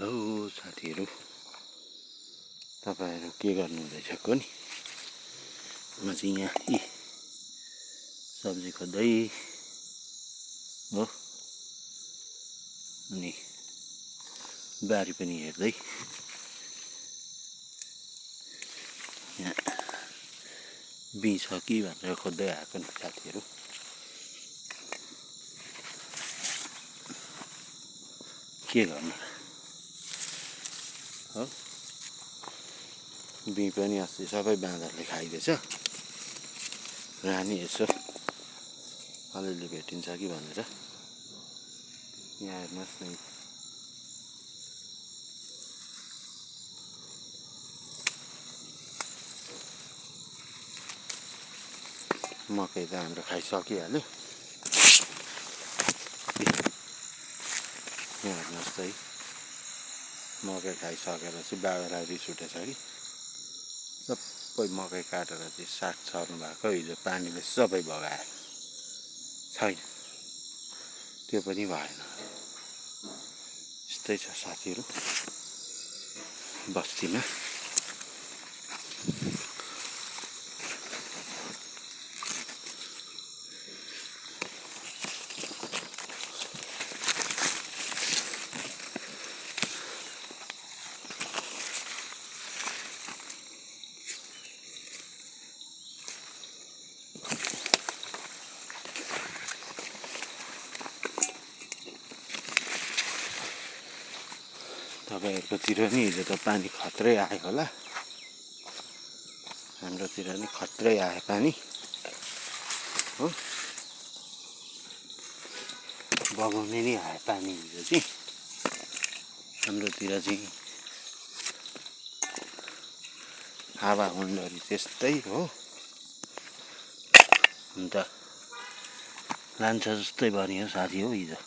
Hello साथीहरू, तपाईहरु के गर्नुहुँदैछ कोनी? म चाहिँ यहाँ सब्जी खोज्दै हो अनि बारी पनि हेर्दै यहाँ बिँ छ कि भनेर खोज्दै आएको नि साथीहरू। के गर्नु हो, बिँ पनि अस्ति सबै बाँदरले खाइदिएछ र हामी यसो अलिअलि भेटिन्छ कि भनेर यहाँ हेर्नुहोस् न। मकै त हाम्रो खाइसकिहाल्यो। यहाँ हेर्नुहोस् त है, मकै खाइसकेर चाहिँ बाबालाई रिस उठेछ कि सबै मकै काटेर चाहिँ साग छर्नु भएको। हिजो पानीले सबै बगायो, छैन त्यो पनि भएन। यस्तै छ साथीहरू बस्तीमा। तपाईहरुकोतिर नि हिजो त पानी खत्रै आयो होला, हाम्रोतिर नि खत्रै आयो पानी हो। बगाउने नि आयो पानी हिजो चाहिँ हाम्रोतिर चाहिँ। हावाहुन्डरी त्यस्तै हो, अन्त लान्छ जस्तै बनियो साथी हो हिजो।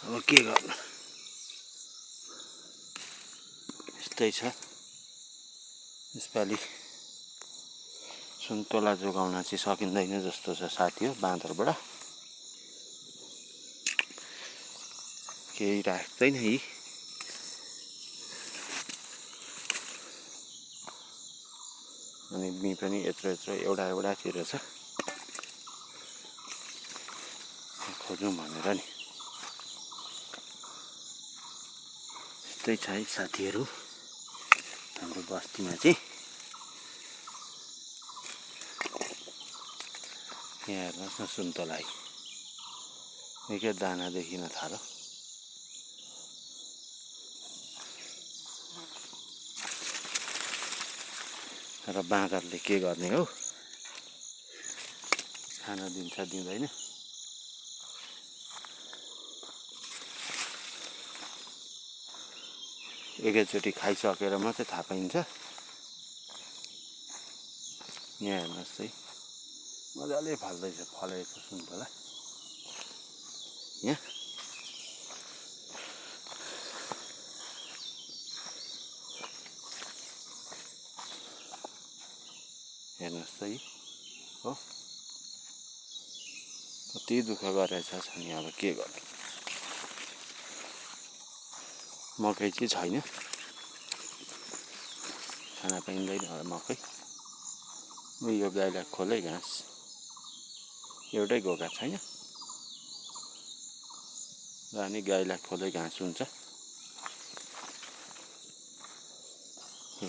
अब के गर्नु, यस्तै छ। यसपालि सुन्तला जोगाउन चाहिँ सकिँदैन जस्तो छ साथी हो, बाँदरबाट केही राख्दैन है। अनि बिँ पनि यत्रो यत्रो एउटा चिरो छ, खोजौँ भनेर नि। यस्तै छ है साथीहरू हाम्रो बस्तीमा चाहिँ। यहाँ हेर्नुहोस् न, सुन्तला निकै दाना देखिन थाल्यो। र बाँदरले के गर्ने हो, खान दिन्छ दिँदैन। एकैचोटि खाइसकेर मात्रै थाहा पाइन्छ। यहाँ हेर्नुहोस् है, मजाले फल्दैछ, फलेको सुन्तला यहाँ। हेर्नुहोस् है हो, कति दुःख गरेछ नि। अब के गर्नु, मकै चाहिँ छैन, खान पाइँदैन मकै। यो गाईलाई खोलै घाँस एउटै गोका छैन र अनि गाईलाई खोलै घाँस हुन्छ।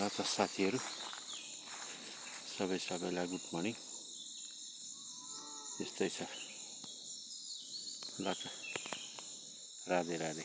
ल त साथीहरू, सबैलाई गुड मर्निङ। यस्तै छ, ल त राधे राधे।